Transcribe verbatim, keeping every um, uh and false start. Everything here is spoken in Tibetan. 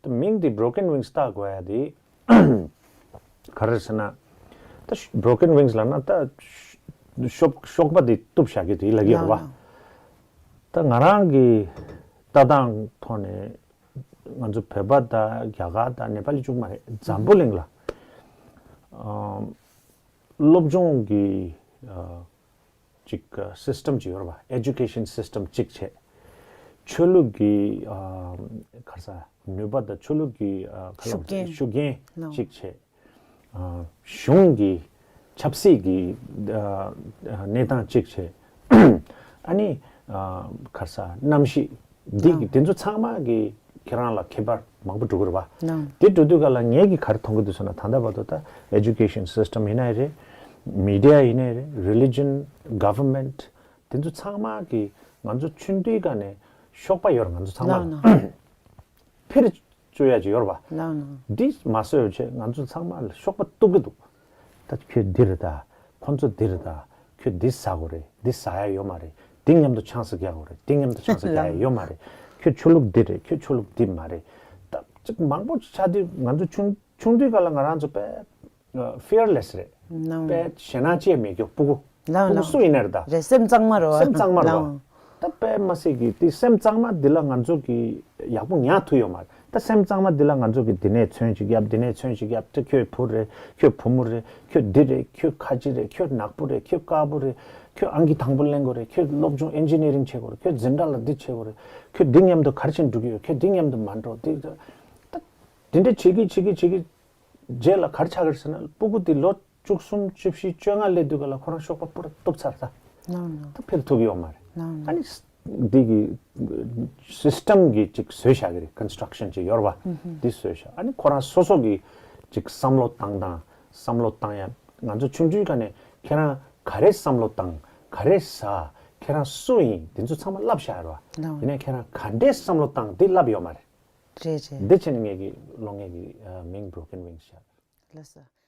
ད་མིང་འདི་Broken Wings་བཏགས་དགོས་ཡ་དེ་ག་རེ་ཟེར་ན། ད་Broken Wings་ལབ་ན་ད་གཤོག་གཤོག་པ་འདི་གཏུབ་བཞག་གི་དེ་ལབ་ཀྱི་ཡོད་རེད་བ། ད་ང་རང་གི་ལྟ་སྟངས་ཐོག་ནས་ང་ཚོ་བོད་པ་དང་རྒྱ་གར་དང་ནེ་པ་ལི་གཅིག་མ་རེད། འཛམ་བུ་གླིང་ལ་ཨམ་སློབ་སྦྱོང་གི་ཨ་ཅིག་ཨ་སིས་ཊམ་ཅིག་ཡོད་རེད་བ། ཨེ་ཌུ་ཀེ་ཤན་སིས་ཊམ་གཅིག་བྱས། ཆོས་ལུགས་ཀྱི་ཨ་ག་རེ་ཟེར་ནུས་པ་དང་ཆོས་ལུགས་ཀྱི་ཨ་ག་རེ་ལབ་ཤུགས་རྐྱེན་ཤུགས་རྐྱེན་ལོ། གཅིག་བྱས། ཨ་གཞུང་གི་ཆབ་སྲིད་ཀྱི་ཨ་ཨ་གནས་སྟངས་གཅིག་བྱས། ཨ་ནི་ཨ་ག་རེ་ཟེར་གནམ་གཤིས་འདི་ལོ། གི་དེ་ཚོ་ཚང་མ་གི་ཁྱེད་རང་ལ་ཁྱད་པར་མང་པོ་འགྲོ་གི་རེད་བ། ལོ། དེ་འགྲོ་དུས་ག་ལ་ངས་ཀྱི་ག་རེ་མཐོང་གི་འདུག་ཟེར་ན། ད་ལྟ་བར་དུ་ད་ཨེ་ཌུ་ཀེ་ཤན་སིས་ཊམ་ཡིན་ནའི་རེད། མི་ཌི་ཡ་ཡིན་ནའི་རེད། རི་ལི་ཇན། ག་ཝར་མེན་ཊི། དེ་ཚོ་ཚང་མ་གི་ང་ཚོ་ཆུང་དུས་ག་ནས་གཤོག་པ་ཡོད་རེད། ང་ཚོ་ཚང་མ་ལ། ལོ་ལོ། ཕེར་བཅུག་ཡ་ཅིག་ཡོད་རེད་བ། ལོ་ལོ། འདི་མ་བཟོས་བྱས་ང་ཚོ་ཚང་མ་ལ་གཤོག་པ་གཏུབ་ཀྱི་འདུག་ད་ཁྱོད་འདི་རེད་ད། ཁོ་ཚོ་འདི་རེད་ད། ཁྱོད་འདི་ཟ་དགོས་རེད། འདི་ཟ་ཡ་ཡོད་མ་རེད། འདི་མཉམ་དུ་ཆང་ས་རྒྱག་དགོས་རེད། འདི་མཉམ་དུ་ཆང་ས་རྒྱག་ཡ་ཡོད་མ་རེད། ཁྱོད་ཆོས་ལུགས་འདི་རེད། ཁྱོད་ཆོས་ལུགས་འདི་མ་རེད། ད་ཅིག་མང་པོ་ཆགས་དུས་ང་ཚོ་ཆུང་ཆུང་དུས་སྐབས་ལ་ང་རང་ཚོ་དཔེ་ཕི་ཡར་ལེ་སི་རེད། ནང་དཔེ་ཞེད་སྣང་ཅི་ཡང་མེད་རྒྱུ། སྤུ་གུ་ལའང་སྤུ་གུ་ལའང་སུ་ཡིན་ན་རེད་ད། རེད། སེམས་གཙང་མ་རེད་བ། སེམས་གཙང་མ་རེད་བ། ལའང་། ད་དཔེ་མ་སྲིད་ཀྱི་དེ་སེམས་གཙང་མ་འདི་ལ་ང་ཚོ་གི་ཡག་པོ་ཉར་ཐུབ་ཡོད་མ་རེད། ད་སེམས་གཙང་མ་འདི་ལ་ང་ཚོ་གི་འདི་ནས་ཚོན་ཅིག་བརྒྱབ། འདི་ནས་ཚོན་ཅིག་བརྒྱབ། ད་ཁྱོད་བུ་རེད། ཁྱོད་བུ་མོ་རེད། ཁྱོད་འདི་རེད། ཁྱོད་ཁ་ཆེ་རེད། ཁྱོད་ནག་པོ་རེད། ཁྱོད་དཀར་པོ་རེད། ཁྱོད་ཨང་ཀི་དང་པོ་ལེན་དགོས་རེད། ཁྱོད་སློབ་སྦྱོང་ཨིན་ཇི་ནི་ཡ་རིང་བྱེད་དགོས་རེད། ཁྱོད་འཛིན་གྲྭ་ལ་འདི་བྱེད་དགོས་རེད། ཁྱོད་འདི་མཉམ་དུ་ག་རེ་བྱེད་འགྲོ་གི་ཡོད། ཁྱོད་འདི་མཉམ་དུ་མ་འགྲོ། འདི་ད་འདི་འདྲ་བྱེད་ཀྱི་བྱེད་ཀྱི་བྱེད་ཀྱི། རྗེས་ལ་ག་རེ་ཆགས་ཀྱི་རེད་ཟེར་ན། སྤུ་གུ་དེ་ལོ་བཅུ་གསུམ་བཅུ་བཞི་བཅོ་ལྔ་སླེབས་དུས་ག་ལ་ཁོ་རང་གཤོག་པ་པུ་ར་གཏུབ་ཚར་ད། ལའང་ལའང་། ད་ཕེབས་ཐུབ་ཀྱི་ཡོད་མ་རེད། ལའང་ལའང་། ཨ་ནི་འདི་གི་སིས་ཊམ་གི་ཅིག་བཟོས་བཞག་གི་རེད། ཀོན་སི་ཊྲག་ཤན་ཅིག་ཡོད་རེད་བ། ཨུ་ཧུམ། འདི་བཟོས་བཞག་ཨ་ནི་ཁོ་རང་སོ་སོ་གི་ཅིག་བསམ་བློ་བཏང་སྟངས། བསམ་བློ་བཏང་ཡ། ང་ཚོ་ཆུང་ཆུང་སྒང་ནས་ཁྱེད་རང་ག་རེ་བསམ་བློ་བཏང་། ག་རེ་ཟ། ཁྱེད་རང་སུ་ཡིན། འདི་ཚོ་ཚང་མ་བསླབས་བཞག་རེད་བ། ལའང་། ཡིན་ནའི་ཁྱེད་རང་ག་འདྲའི་བསམ་བློ་བཏང་འདི་བསླབས་ཡོད་མ་རེད། རེད་རེད། འདི་བྱས་ནས་ངས་ཀྱི་ལོ་ངས་ཀྱི་ཨ་མིང་Broken Wings་བཞག་ལགས་སོ།